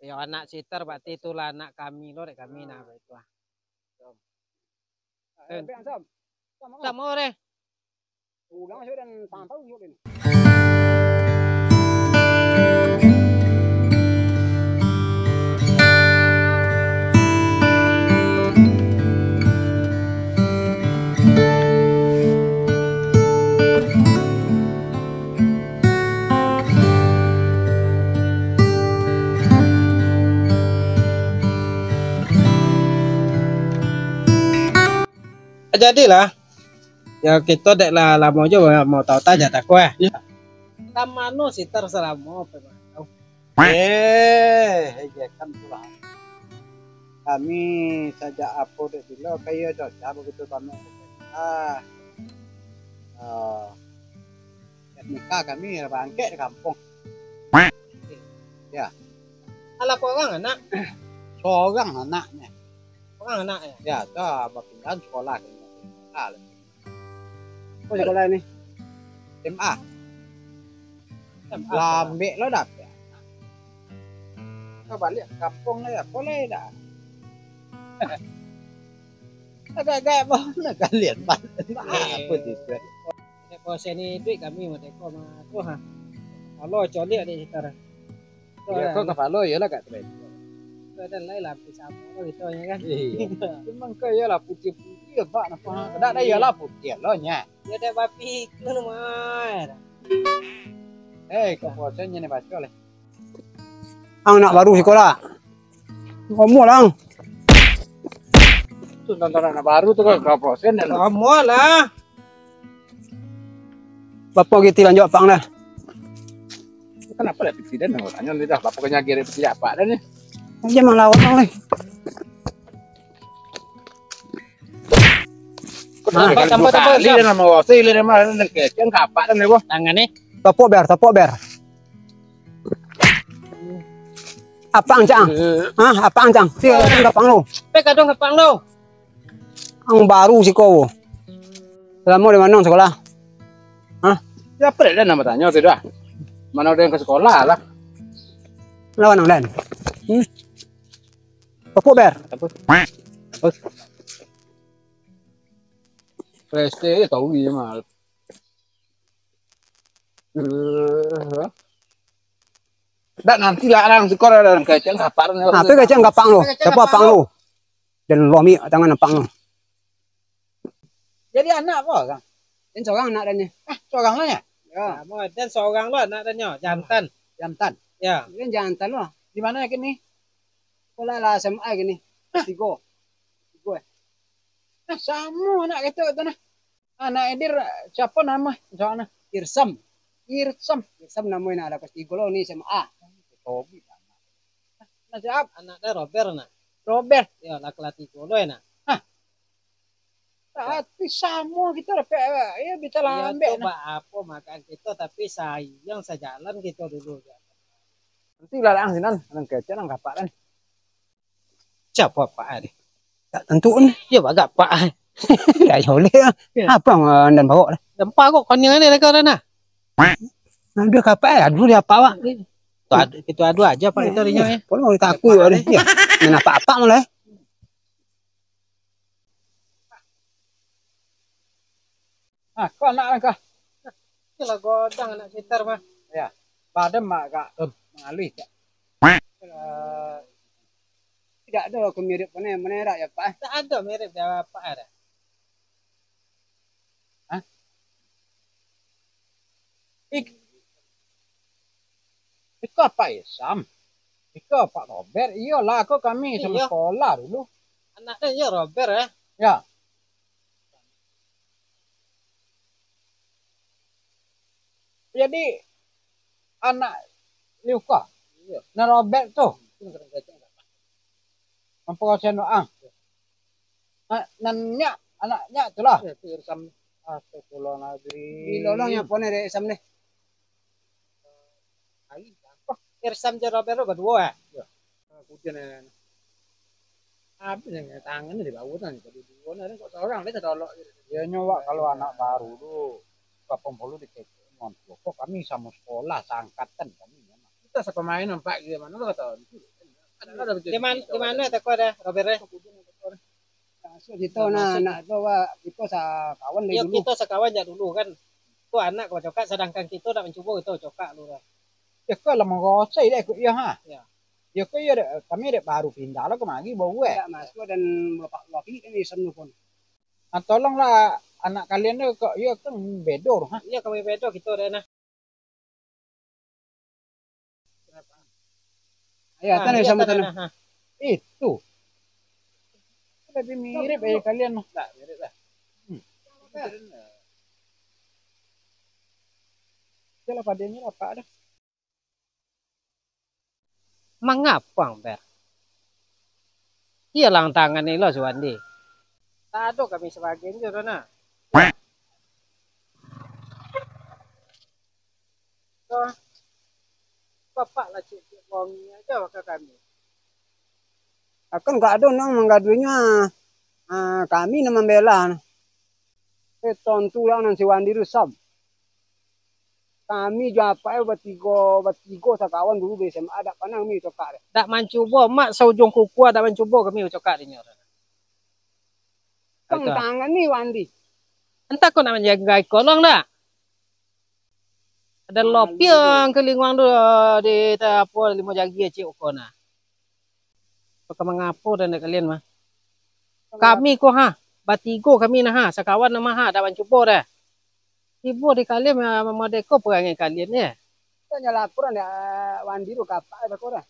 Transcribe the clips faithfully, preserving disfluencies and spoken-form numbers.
Yo, anak Sitar berarti itulah anak kami lo, dek kami nah, baik lah. Eh, Bang Sam. Samo deh. Ulang sudah dan tampau sudah. Jadilah. Yo, kito dek lah lamo jo mau tahu taja tako, eh. Ka mano Sitar salamo, pe mah? Eh, iyo kan pulang. Kami sajak apo dek bilo kayo cocah begitu kami. Ah. Eh, nikah kami bangkek di kampung. Ya. Alah, kok orang anak? Seorang anaknya. Orang anak ya? Ya, tu bapindahan sekolah. Ah, Oh, sekolah ni. M A. M A. Lambek lo dapek. Kau baliak ka kampuang lai, apo lai dah. Agak-agak bana kalian baliak. Eh. Apo tu? Nek bosen ni duit kami mah teko mah tu, ha. Kalau coliak dek Sitar. Iyo, kau kapalo, iyolah, Kak Tren. Kau dan lai lapis samo lo kito nyo kan. Iyo. Cuma kau iyolah putiah-putiah, Pak, napa? Dak ado iyolah putiah lo nya. Yo dak bapikir mah. Eh, kau bosen nyo ni baco leh. Ang anak baru sikolah. Ngomong lah, Ang. Tu nonton anak baru tu kau, kau bosen dah. Ngomong lah. Bapak giti lanjut apang dah. Kenapa lah piti dan tanyo ni dah, bapak kena geret piti apa dah ni? Dia malawan ni. Kau dah kali dua kali dah nama wasi, dia nama dan keceng kapak dan lewo. Tangan ni. Topok ber, topok ber. Apang, Cang? Hah, apang, Cang? Si, apang lo. Pe kadang apang lo. Ang baru siko. Salamo di mano sekolah? Hah? Ya, apa dah nama tanyo tu dah? Mano ado yang ka sekolah lah? Lawan ang den. Hmm? Topok ber. Apa? Apa? Rese tahu dia mah. Eh, dak nanti lah, urang siko urang keceng kapak. Ah, tu keceng kapak lo. Siapa apang lo? Dan lomi tangan apang lo. Jadi anak apa, Kang? Dan seorang anak dan ni. Ah, seorang lah ya? Ya. Samo, dan seorang lo anak dan nyo, jantan. Jantan. Ya. Dan jantan lo. Di mano kini? Sekolah lah S M A kini. Tigo. Tigo, eh. Nah, samo anak kito tu nah. Anak Edir, siapa nama? Soalnya Irsam. Irsam. Irsam namanya anak kelas tiga lo ni S M A. Tobi. Nah, siap. Anak dia Robert nah. Robert. Ya, lah kelas tiga lo nah. Hah. Tapi samo kita dapat, ya, bisa lambek nah. Apa makan kita, tapi sayang sajalan kita dulu. Nanti lah ang sinan, nang kecek, nang kapak kan. Siapa Pak ari? Tak tentu ni. Ya, bagak Pak ai. Dah boleh lah. Ya. Apa yang, uh, anda bawa lah? Dempa kok konyang ni lah kau dah nah. Nah, dia kapak eh, aduh dia apa awak. Tu adu, kita adu aja Pak, kita rinyo ya. Kalau takut ada. Ya. Main apa-apa malah. Ah, kau anak kau. Itulah godang anak Sitar mah. Ya. Badan mak kak. Em. Mengalih kak. Eh, tidak ada aku mirip mana mana rak ya Pak. Tak ada mirip dia apa ada. Hah? Ik Iko Pak Isam, iko Pak Robert, iyolah, ko kami samo sekolah dulu. Anak dia iyo Robert, eh? Ya. Jadi, anak Liuka. Iyo. Nah, Robert tu. Mampangasian doa. Nah, nan nyak, anak nyak tu lah. Iyo, tu Irsam. Astagfirullahaladzim. Bilo lah nyapo ni, Dek Irsam ni. Ai, apo? Irsam jo Robert lo baduo, eh? Yo. Kudian, eh. Habis ni, tangan ni di bawah tadi, tadi duo ni, kok sorang dia tadolok je. Iyo nyo, Wak, kalau anak baru tu, kapang polo dikecek, mon, kok kami samo sekolah, saangkatan kami, memang. Kita sapamain nampak dia, mano lo kata. Di man-, di mano toko dah, Robert, eh? Maksud kito nah, nak tu, Wak, kito sakawan dari Yo, dulu. Kito sakawan jak dulu kan. Tu anak kau cokak, sadangkan kito nak mancubo kito cokak lu dah. Yo, kau lah marosai dek ikut iyo, ha? Yo. Yo, kau iyo dek, kami dek baru pindah lah kamari, baru, eh. Ndak masuk dan bapak, bapak ni kan isam tu pun. Ah, tolonglah anak kalian tu, kok iyo kan bedo tu, ha? Iyo, kami bedo kito dah nah. Ayo, Ah, tanah iyo, sama tanah, tanah. Ha. Itu. Lebih mirip eh kalian mah. Tak, mirip lah. Hmm. Yalah, padanya apa dah. Mangapang, Ber? Iyolah, tangan ni lo, Suwandi. Tak ado kami sabagian jo, nah. Toh, bapak lah cek-cek bongi aja ka kami. Akan gak ado nang manggaduihnyo, ah, ah, kami nan mambela. Eh, tontu lah nan si Wandi tu, Sam. Kami jo apak e batigo, batigo sakawan dulu di S M A, dak panah kami cokak dek. Dak mancubo, mak saujung kuku dak mancubo kami cokak dinyo. Tang tangan ni, Wandi. Entah kau nak manjaga iko long dak? Ada lopiang ke linguang tu, di ta-, apo, limo jari cik uko nah. Pakai mangapo dah nak kalian mah? Kami ko ha, batigo kami nah ha, sakawan nama ha, dak mancubo dah. Tibo di kalian ma-, mamadeko perangai kalian, ya. Tanya laporan ya, Wandi tu kapak dah ko dah.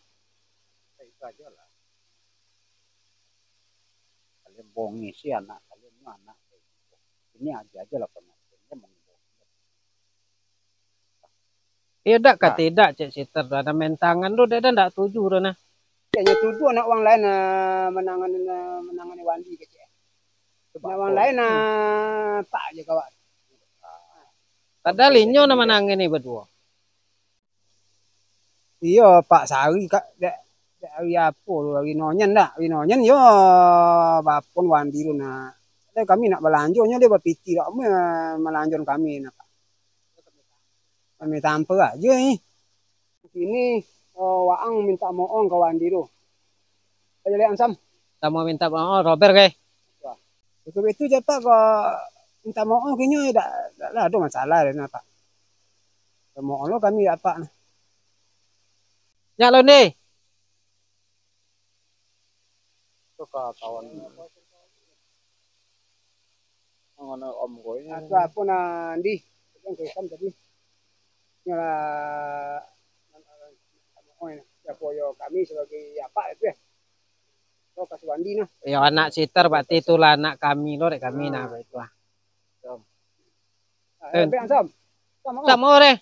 Itu aja lah. Kalian bongi si anak kalian ni anak. Ini aja aja lah penonton. Iyo dak ka tidak, cek Siter tu, ado main tangan tu, dek dah ndak tuju tu nah. Inyo tuju anak wang lain, ah, manangani, ah, manangani Wandi kecek. Anak wang lain, ah, tak aja kawak. Padahal inyo nan manangani baduo. Iyo, Pak, sahari ka-, dek, dek hari apo tu, hari nonyan dak? Hari nonyan yo bapon Wandi tu nah. Dek kami nak balanjo nyo, dia bapiti dak me-, malanjon kami nah, Pak. Kami tampek aja ni. Kini, eh, waang minta moong ka Wandi tu. Aja lihat Ansam. Samo minta moong, Robert, ke? Wah. Itu, itu je, Pak, kok minta moong kinyo dak, dak lah ado masalah dek nah, Pak. Minta moong lo kami dak, Pak. Nyak lo ni. Tu ka kawan. Mangana om ko ini. Atu apo nah, Andi? Yang ke hitam tadi. Nyalah, oh, ini. Ya, po yo kami sebagai apak itu ya. Oh, ka Suwandi nah. Yo, anak Siter berarti itulah anak kami lo, dek kami nah, baiklah. Ah, eh, Bang Sam. Samo. Samo deh.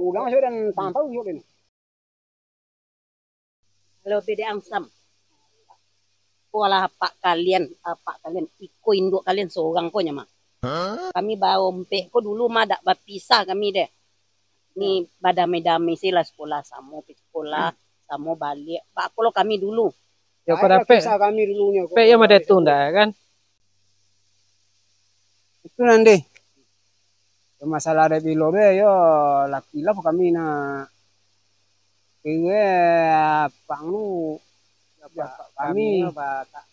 Ulang sudah tampau yuk ini. Halo, Bede Angsam. Ko lah apak kalian, apak kalian, iko induak kalian sorang ko nyo mah. Kami baompek ko dulu mah dak bapisah kami deh. Ni badamai-damai se lah, sekolah samo pai sekolah, samo baliak. Bak ko lo kami dulu. Yo, ko dapek. Pek yo mah tu ndak kan? Itu nan deh. Yo, masalah dek bilo tu yo, lah kilaf kami nak kiro pang lu. Kami. Kami yo, ba-, ta-,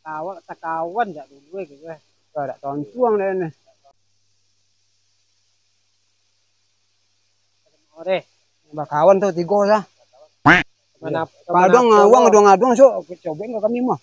kawan, sakawan jak dulu kiro. Yo, dak tontuang dek ni. Oh, deh. Bakawan tu tigo lah. Mana, Padang mana aduang, aduang, so, cobek enggak kami mah.